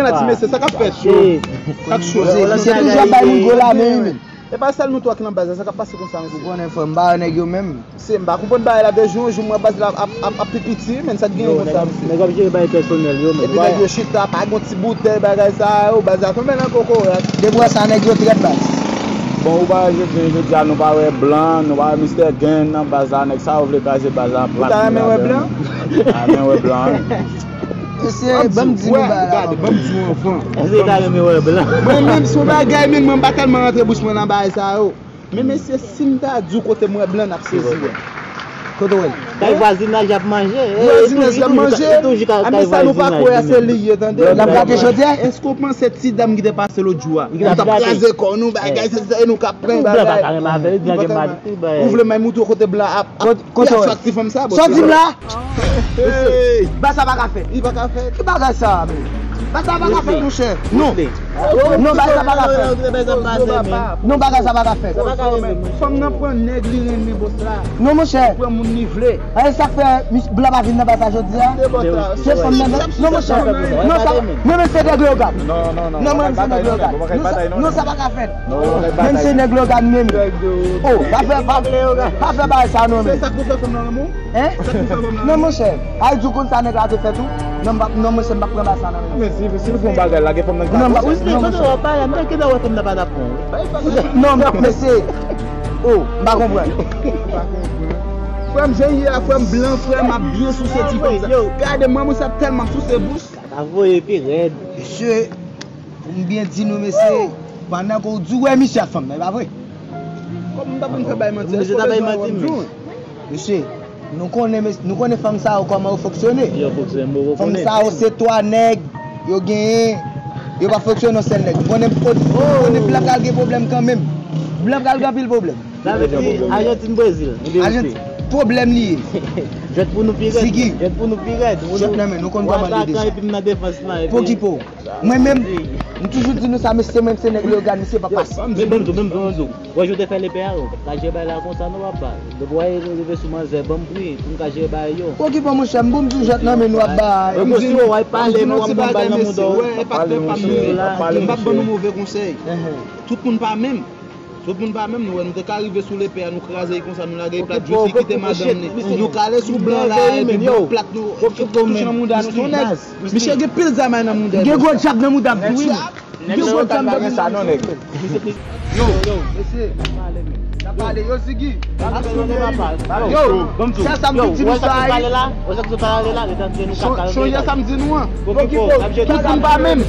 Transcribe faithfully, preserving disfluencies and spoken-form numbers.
Gen la ti mesye, sa k ap fèt? Sa k cho? Se toujou ap bay moun gwo lamen wi menm. E pa sèl nou twa ki nan baz la, sa k ap pase konsa, mesye? Ou konnen, frè m, m pa wè nèg yo menm. Se, m pa konprann bagay la, de jou an jou m wè baz la ap, ap, ap pi piti, men sa k genyen konsa, mesye? Nèg ap jere bagay pèsonèl yo, men. Epi nèg yo chita, pa gon ti boutèy, bagay sa yo, baz la tonbe nan kokorat. Depi w wè sa, nèg yo trèt baz. Bon, ou pa wè jodi, jodi a nou pa wè blan, nou pa wè mistè Gen nan baz la, nèg sa yo vle kraze baz la. Ou ta renmen wè blan? M ta renmen wè blan wi. Mesye, ban m di nou bagay la. Gade, ban m di w anvan. Èske w ta renmen wè blan? Mwen menm, se yon bagay, men mwen m pa tèlman rantre bouch mwen nan bagay sa yo. Men mesye, si m ta di w kote m wè blan, n ap sezi, wè. Kote w wè l? Kay vwazinaj y ap manje. Vwazinaj y ap manje. Anben sa nou pa kwè a, se li ye, tande. L ap gate chodyè? Èske w panse ti dam ki te pase lòt jou a? Nou t ap kraze kò nou, bagay, se, se nou k ap pran bagay. Ou vle m al moutre w kote blan ap, ap, ap sòti fanm sa? Sòti m la! Mesye, bagay sa pa ka fèt. Li pa ka fèt. Ki bagay sa, men? Bagay sa pa ka fèt, monchè. Non. Non, bagay sa pa ka fèt. Non, bagay sa pa ka fèt. Fanm nan pran nèg li renmen bòs la. Non, monchè. Li pran moun li vle. Ay, sa k fè blan pa vin nan baz la jodi a? Se fanm nan, non, monchè. Non, sa, mwen menm se nèg Leyogàn. Non, non, non. Non, mwen menm se nèg Leyogàn. Non, sa pa ka fèt. Menm se nèg Leyogàn menm. Oh, pa fè, pa, pa fè bagay sa non, men. Se sa k pou fè fanm nan lanmou? Hein? Non, monchè. Ay, di w konn sa nèg la te fè tou? Non, m p ap, non, monchè, m p ap pran bagay sa nan men. Men si, si l fè yon bagay, lage fanm nan. Non, m p ap, non, monchè. Non, m p ap, mesye. Oh, m pa konprann. Frè m, jan l ye a, frè m, blan, frè m, ap byen souse ti fanm sa. Gade, mwen, mwen, sa tèlman ap souse bouch. Sa voye pi rèd. Mesye, pou m byen di nou, mesye, pandan ke w di w wè misye ak fanm nan, e pa vre? Kòm m ta konn fè bay manti, èske w bezwen wè m di w? Mesye, nou konnen, mes-, nou konnen fanm sa yo kòman yo fonksyone. Yo fonksyone, mwen rekonèt. Fanm sa yo se twa nèg yo genyen, yo pa fonksyone yon sèl nèg. M konnen, m konnen blan pral gen pwoblèm kanmenm. Blan pral gen anpil pwoblèm. Sa vle di Ajantin, Brezil. Ajantin, pwoblèm li ye. Jwèt pou nou pi rèd. Sigi. Jwèt pou nou pi rèd. Jwèt nan men, nou konn kòman li deja. Epi m nan defans lan. Pokipo. Mwen menm, m toujou di nou sa, mesye, mwen se nèg Leyogàn, misye pa pase. Men ban m di w, ban m di w, ban m di w. Wè, jan w te fè lepè a, ou ka jere bagay la konsa, non, papa. Depi w rive sou manzè, ban m pri, pou m ka jere bagay yo. Pokipo, monchè, m bon, m di w jwèt nan men nou ap bay. Yo konsi w al pale, nou ap pran bal nan mouda w. M p ap ban nou move konsèy. Tout moun pa menm. Tout moun pa menm, nou wè, nou te ka rive sou lepè a, nou kraze l konsa, nou lage l plat, jis li kite madanm li. Nou kale sou blan la, epi blan plat nou, touche nan mouda nou, se yon nèg. Misye gen pil zamay nan mouda l. Gen gwo djab nan mouda m tou, wi. Gen gwo djab nan mouda m. Yo, mesye, n ap pale, yo, Ziggy, n ap sou peyi. Yo, se sa m di nou sa, wi. Sonje sa m di nou an. Tout moun pa menm.